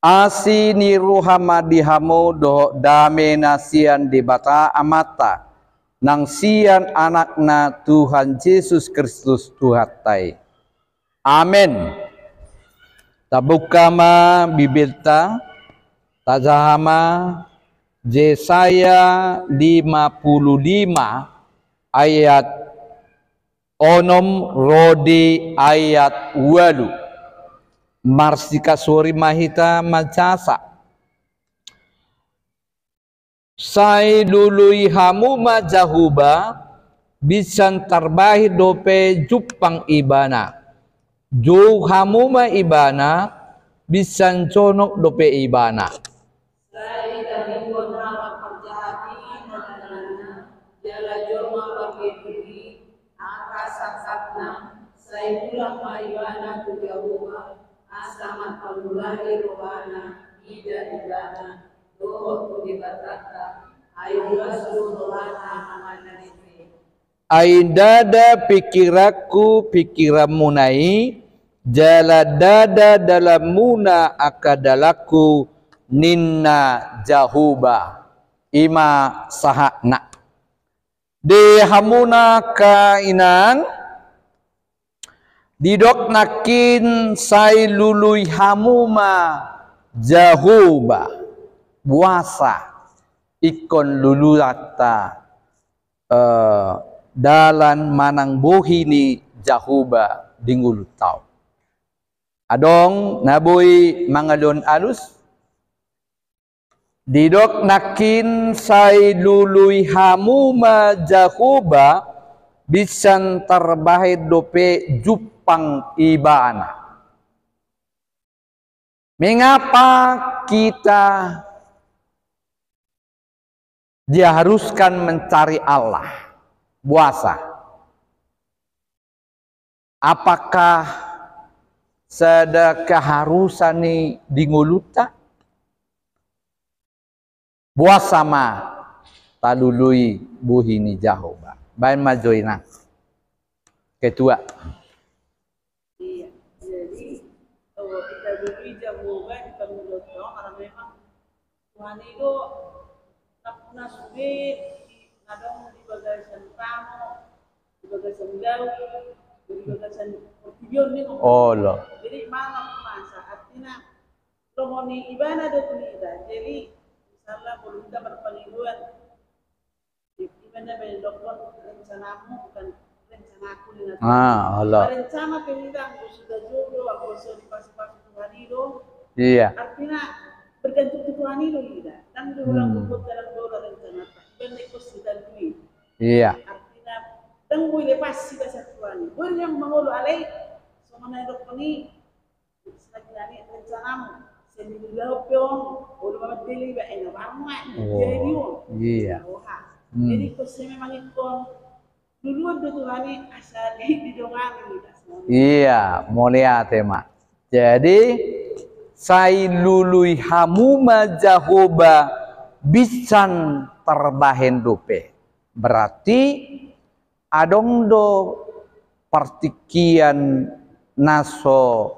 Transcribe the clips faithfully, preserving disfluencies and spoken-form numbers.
Asi ni roha ma di hamu dohot dame na sian Debata Amanta, nang sian Anakna Tuhan Jesus Kristus Tuhanta i. Amen. Tabuka ma Bibelta, tajaha ma Jesaya lima puluh lima ayat onom ro di ayat ualu. Marsikasori ma hita manjasa. Sai lului hamu ma Jahowa, binsan tarbahen dope jumpang Ibana. Jou hamu ma Ibana, binsan jonok dope Ibana. Sai tadingkon halak parjahat i ma tanganna, jala jolma banggi i angka sangkapna, sai mulak ma ibana tu Jahowa, asa marpangulahi rohana, ida ibana, dohot tu Debatanta, ai luas do rohana amana disi. Ai ndada pingkiranku pingkiranmuna i, jala ndada dalanmuna angka dalanku, ninna Jahowa. I ma sahatna. Di hamuna angka inang, didok nangkin sai lului hamu ma Jahowa, boasa ingkon luluanta, eh, dalan manang bohi ni Jahowa di ngolunta on. Adong na boi mangalehon alus, didok nangkin sai lului hamu ma Jahowa, binsan tarbahen dope jumpang Ibana. Mengapa kita diharuskan mencari Allah? Boasa? Apakah sada keharusan i di ngolunta? Boasa ma talului bohi ni Jahowa? Baen ma jo inang. Ketua. Iya, jadi, eh, kita lului Jahowa di pangulon tong, karena memang Tuhan i do nampuna sude, na adong di bagasan tano, di bagasan gaut, di bagasan portibi on ni. Olo. Jadi manang masa artina lomo ni Ibana do tu hita. Jadi misalna molo hita marpangidoan, Ibana baen dokkon rencanamu bukan rencanaku, ninna Tuhan. Ah, olo. Rencana pe hita anggo sudah jodoh, anggo so dipasu-pasu Tuhan i do. Iya. Artina bergantung tu Tuhan i do hita. Ndang do holan, hmm, berbuat dalam dola rencana. Ibana ingkon sitandui. Iya. Artina ndang boi lepas hita sian Tuhan i. Boi nian mangolu alai songon na nidokkon i. Selagi nani rencanamu, seni dulu pe on, ulu mamat beli ba ena warna, iya, jadi on. Iya. Oha. Hmm. Jadi kose memang ingkon luluan do Tuhan i asa di, didongani, asa. Iya, mauliate ma. Jadi sai lului hamu ma Jahowa, binsan tarbahen dope. Berarti adong do partingkian na so,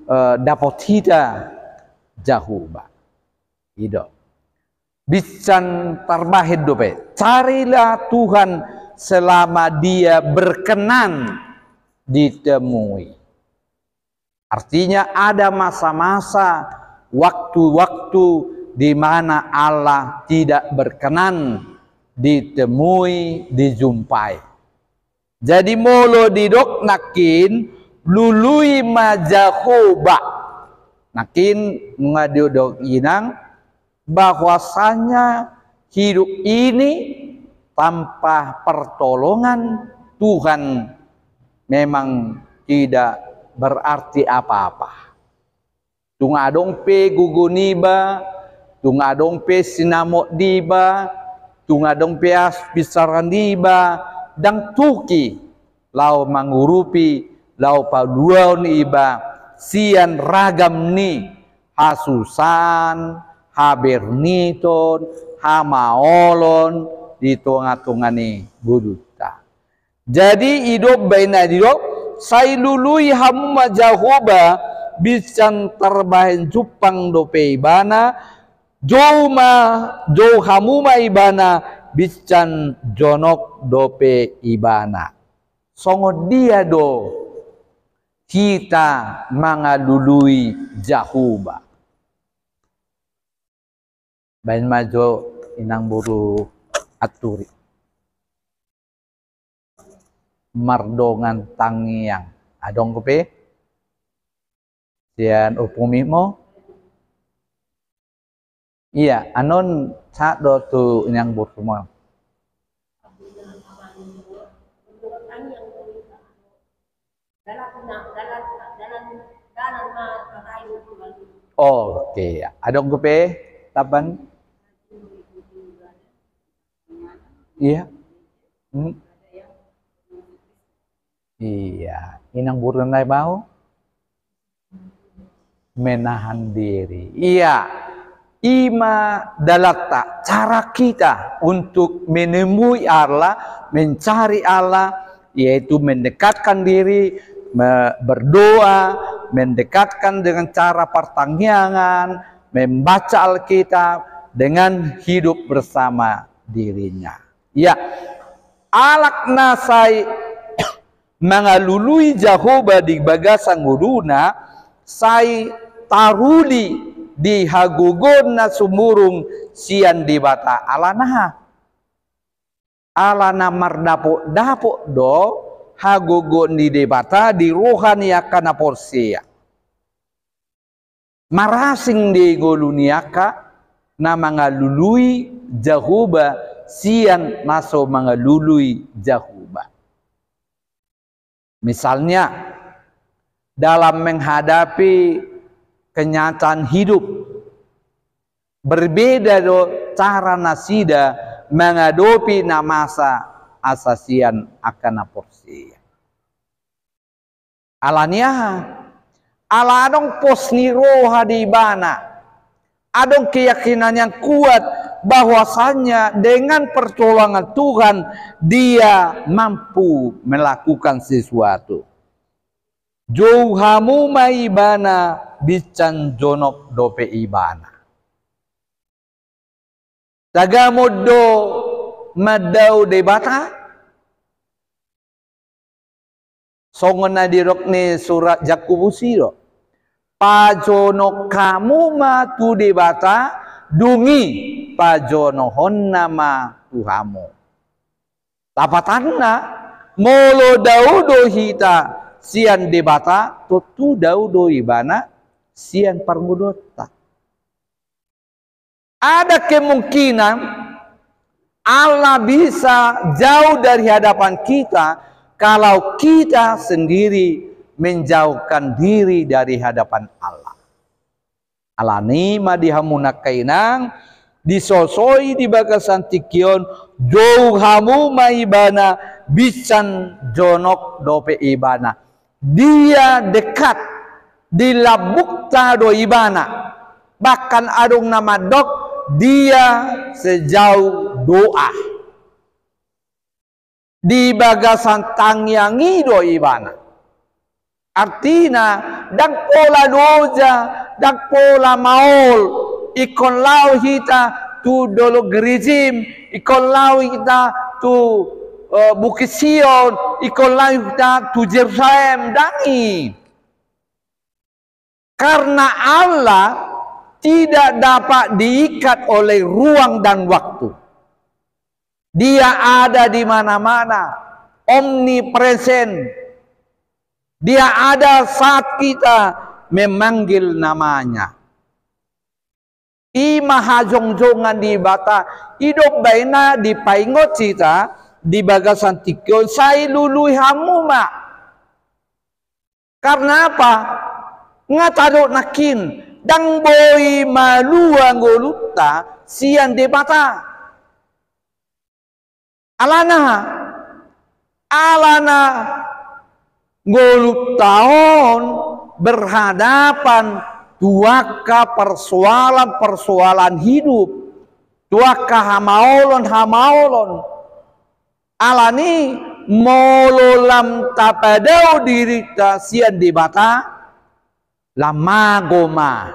eh, dapot hita Jahowa. I do. Binsan tarbahen dope. Carilah Tuhan selama Dia berkenan ditemui. Artinya ada masa-masa, waktu-waktu di mana Allah tidak berkenan ditemui, dijumpai. Jadi molo didok nangkin lului ma Jahowa. Nangkin nunga didok inang, bahwasanya hidup ini tanpa pertolongan Tuhan memang tidak berarti apa-apa. Tung adong pe gogo niba, tung adong pe sinamot niba, tung adong pe as binsar niba, ndang tuki laho mangurupi, laho paluahon iba sian ragam ni hasusaan, haberniton, hamaolon di tonga-tonga ni ngolunta. Jadi i do umbaen na didok, sai lului hamu ma Jahowa, binsan tarbahen jumpang dope ibana, jou ma, jou hamu ma ibana, binsan jonok dope ibana. Songon dia do hita mangalului Jahowa? Baen ma jo, inang boru Anturi. Mardongan tangiang. Adong dope sian ompungimu? Ia, annon sahat do tu inang boru Sumang. Oke, adong dope tambahan? Ia. Hmm. Ia, inang boru na baru menahan diri. Ia, i ma dalanta, cara kita untuk menemui Allah, mencari Allah, yaitu mendekatkan diri, me-, berdoa, mendekatkan dengan cara partangiangan, membaca Alkitab, dengan hidup bersama dirinya. Ia, halak na sai mangalului Jahowa di bagasan ngoluna, sai taruli di hagogoon na sumurung sian Debata. Alana aha? Alana mardapotdapot do hagogoon ni Debata di roha ni angka na porsea. Marasing do i ngolu ni angka na mangalului Jahowa sian na so mangalului Jahowa. Misalnya, dalam menghadapi kenyataan hidup, berbeda do cara nasida mangadopi na masa asa sian angka na porsea. Alani aha? Ala adong pos ni roha di ibana. Adong keyakinan yang kuat bahwasanya dengan pertolongan Tuhan, dia mampu melakukan sesuatu. Jou hamu ma ibana, binsan jonok dope ibana. Tagamon do mandao Debata? Songon na didok ni surat Jakobus i do: Pajonok hamu ma tu Debata, dung i pajonohonna ma tu hamu. Lapatanna, molo dao do hita sian Debata, tontu dao do ibana sian parngoluonta. Ada kemungkinan Allah bisa jauh dari hadapan kita kalau kita sendiri menjauhkan diri dari hadapan Allah. Alani i ma di hamu na angka inang, disosoi di bagasan tingki on, jou hamu ma ibana, binsan jonok dope ibana. Dia dekat, di lambungta do ibana. Bahkan adong na mandok, dia sejauh doa. Di bagasan tangiang i do ibana. Artina, ndang pola loja, ndang pola maol, ingkon laho hita tu dolok Gerizim, ingkon laho hita tu, eh, Bukit Sion, ingkon laho hita tu Jerusalem, ndang i. Karena Allah tidak dapat diikat oleh ruang dan waktu. Dia ada di mana-mana, omnipresent. Dia ada saat kita memanggil namanya. I ma hajongjongan ni Debata, i do umbahen na dipaingot hita di bagasan tingki on, sai lului hamu ma. Karena apa? Nga tadok nangkin, ndang boi malua ngolunta sian Debata. Alana aha? Alana ngolunta on berhadapan tu angka persoalan-persoalan hidup, tu angka hamaolon-hamaolon. Alani, molo lam tapadao dirinta sian Debata, Lam mago ma.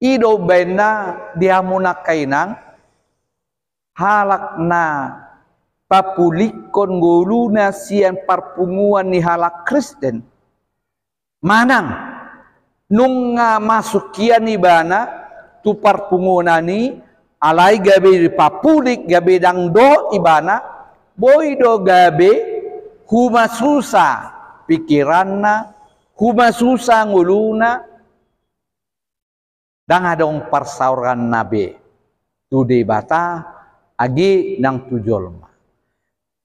I do umbaen na di hamu nangkaningan, halak na papulikkon ngoluna sian parpunguan ni halak Kristen. Manang nunga masuk hian ibana tu parpunguan i, alai gabe dipapulik, gabe ndang dohot ibana, boi do gabe humasusa pikiranna, humasusa ngoluna, ndang adong parsaoranna be tu Debata, age nang tu jolma.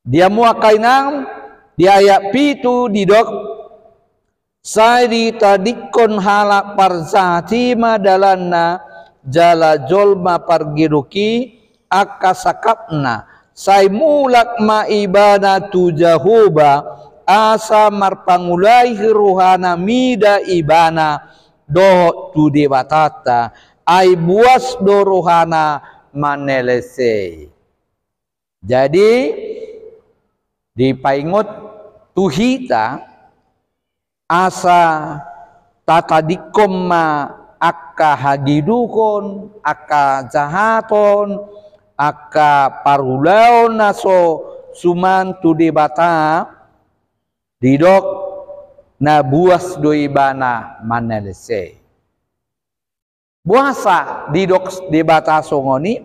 Di hamu angka inang, di ayat pitu didok, sai ditadingkon halak parjahat i ma dalanna, jala jolma pargedok i angka sangkapna, sai mulak ma ibana tu Jahowa, asa marpangulahon rohana mida ibana dohot tu Debatanta, ai buas do rohana manelesei. Jadi, dipaingot tu hita, asa tatadingkon ma angka hageduhon, angka jahaton, angka parulaon na so suman tu Debata, didok na buas do ibana manelesei. Boasa didok Debata songon i?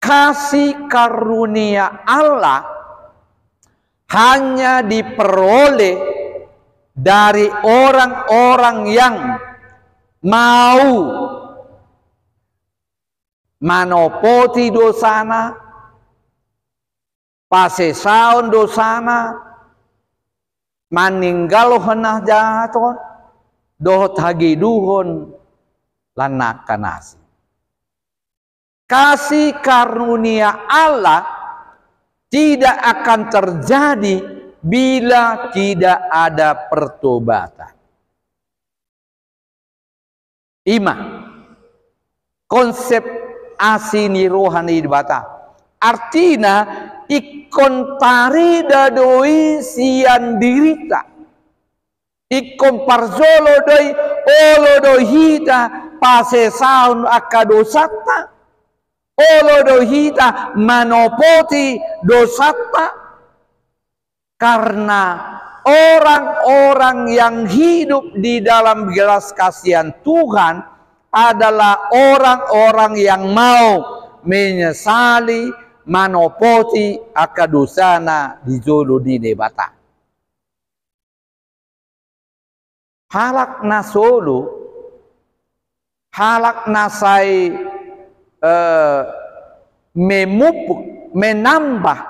Kasih karunia Allah hanya diperoleh dari orang-orang yang mau manopoti dosana, pasesaon dosana, maninggalhon na jahaton, dohot hageduhon lan na angka na asing. Kasih karunia Allah tidak akan terjadi bila tidak ada pertobatan. I ma konsep asi ni roha ni Debata. Artina, ingkon tarida do i sian dirita. Ingkon parjolo do i, olo do hita pasesaon angka dosanta. Olo do hita manopoti dosanta. Karena orang-orang yang hidup di dalam belas kasihan Tuhan adalah orang-orang yang mau menyesali, manopoti angka dosana di jolo ni Debata. Halak na solu, halak na sai, eh, memupuk, menambah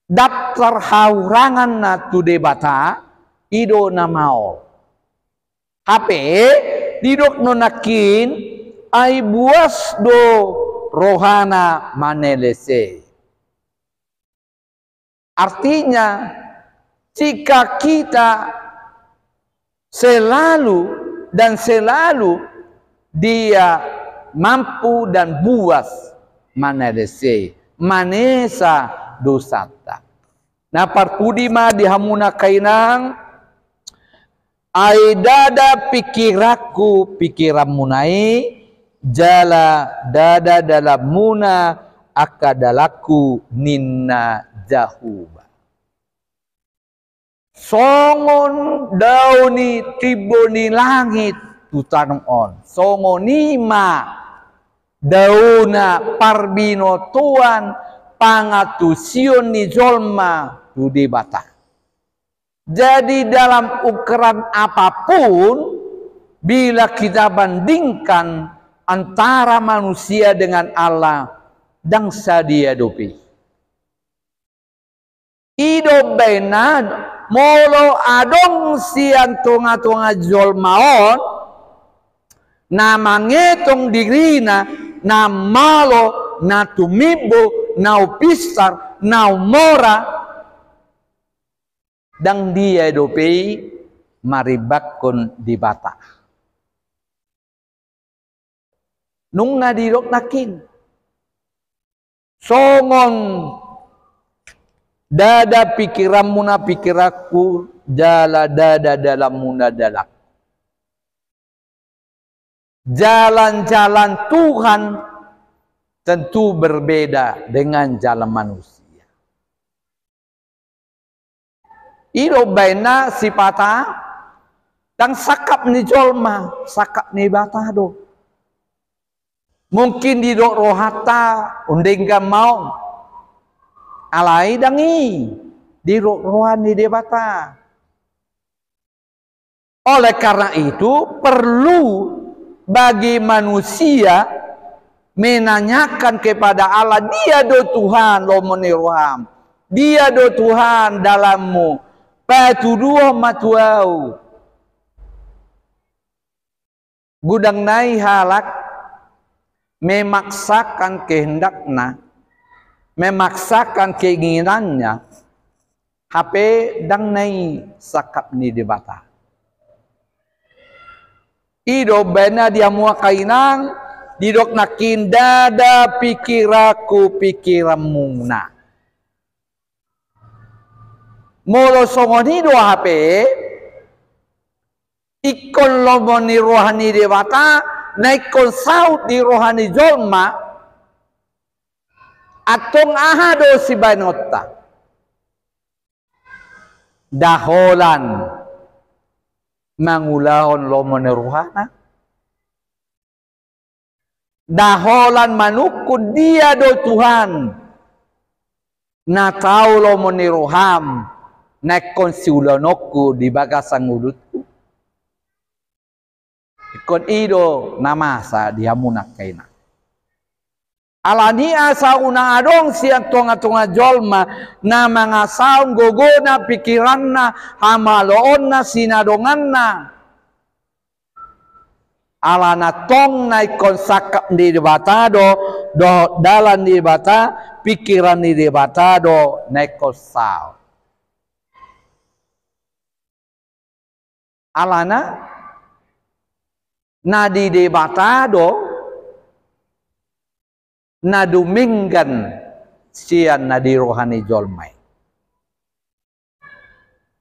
daftar hahuranganna tu Debata, i do na maol. Hape, didok do nangkin, ai buas do rohana manelesei. Artinya, jika kita selalu dan selalu dia mampu dan buas manelesei, manesa dosanta. Na parpudi ma di hamu nangkaningan, ai ndada pikiranku pikiranmuna i, jala ndada dalanmuna angka dalanku ninna Jahowa. Songon dao ni timbo ni langit tu tano on, songon i ma daona parbinotoan pangantusion ni jolma tu Debata. Jadi dalam ukuran apapun, bila kita bandingkan antara manusia dengan Allah, ndang sadia dope. I do umbaen na molo adong sian tonga-tonga jolma on na mangetong dirina, na malo, na tumimbo, na umpistar, na umora, ndang dia dope i marimbakkon Debata. Nunga didok nangkin, songon ndada pikiranmuna pikiranku, Jala ndada dalanmuna dalan. Jalan-jalan Tuhan tentu berbeda dengan jalan manusia. I do umbahen na sipata, ndang sangkap ni jolma, sangkap ni Debata do. Mungkin didok rohanta, undenggan ma on. Alai ndang i didok roha ni Debata. Oleh karena itu, perlu bagi manusia menanyakan kepada Allah, "Dia do Tuhan lomo ni roham? Dia do Tuhan dalanmu? Patuduhon ma tu ahu." Godang nai halak memaksakan kehendakna, memaksakan keinginannya, hape ndang nai sangkap ni Debata. I do umbahen na di hamu angka inang, didok nangkin ndada pikiranku pikiranmuna. Molo songon i do hape, ingkon lomo ni roha ni Debata, na ingkon saut di roha ni jolma, antong aha do sibahenonta? Nda holan mangulahon lomo ni rohana. Nda holan manungkun dia do Tuhan na tau lomo ni roham na ingkon siulahononku di bagasan ngolungku. Ingkon i do na masa di hamu angka inang. Alani asa unang adong sian tonga-tonga jolma na mangasahon gogona, pikiranna, hamaloonna, sinadonganna. Alana tong na ingkon sangkap ni Debata do, dohot dalan ni Debata, pikiran ni Debata do na ingkon saut. Alana na di Debata do na dumenggan sian na di roha ni jolma i.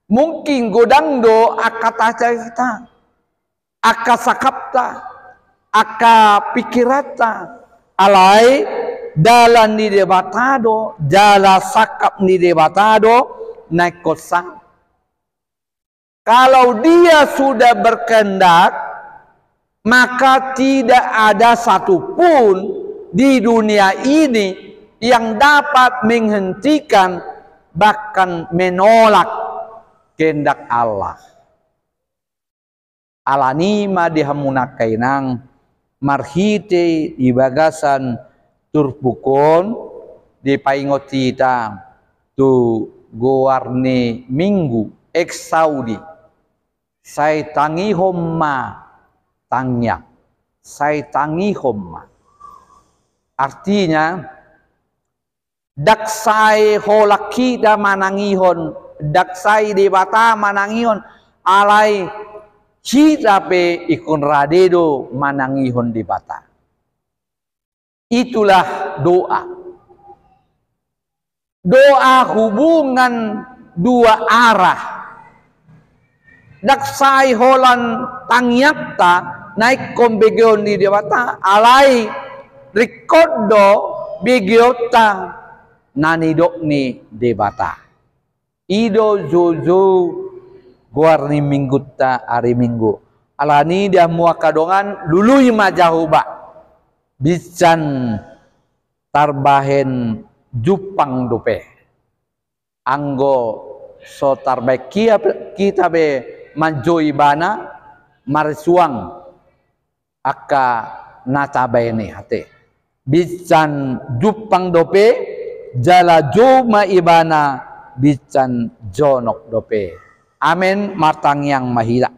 Mungkin godang do angka tacaita, angka sangkapta, angka pikiranta, alai dalan ni Debata do, jala sangkap ni Debata do na ingkon saut. Kalau Dia sudah berkehendak, maka tidak ada satu pun di dunia ini yang dapat menghentikan, bahkan menolak kehendak Allah. Alani ma di hamu angka inang, marhite di bagasan turpuk on dipaingot hita tu goar ni Minggu, Exaudi. Sai tangihon ma tangiang. Sai tangihon ma. Artinya, ndang sai holan hita manangihon, ndang sai Debata manangihon, alai hita pe ingkon rade do manangihon Debata. Itulah doa. Doa hubungan dua arah. Ndang sai holan tangiangta na ingkon begeon ni Debata, alai ringkot do begeonta na nidok ni Debata. I do joujou goar ni Minggunta ari Minggu. Alani di hamu angka dongan, lului ma Jahowa. Binsan tarbahen jumpang dope. Anggo so tarbahen kia-, hita be manjou Ibana, marsuang angka na tabahen i ate. Binsan jumpang dope, jala jou ma Ibana, binsan jonok dope. Amen, martangiang ma hita.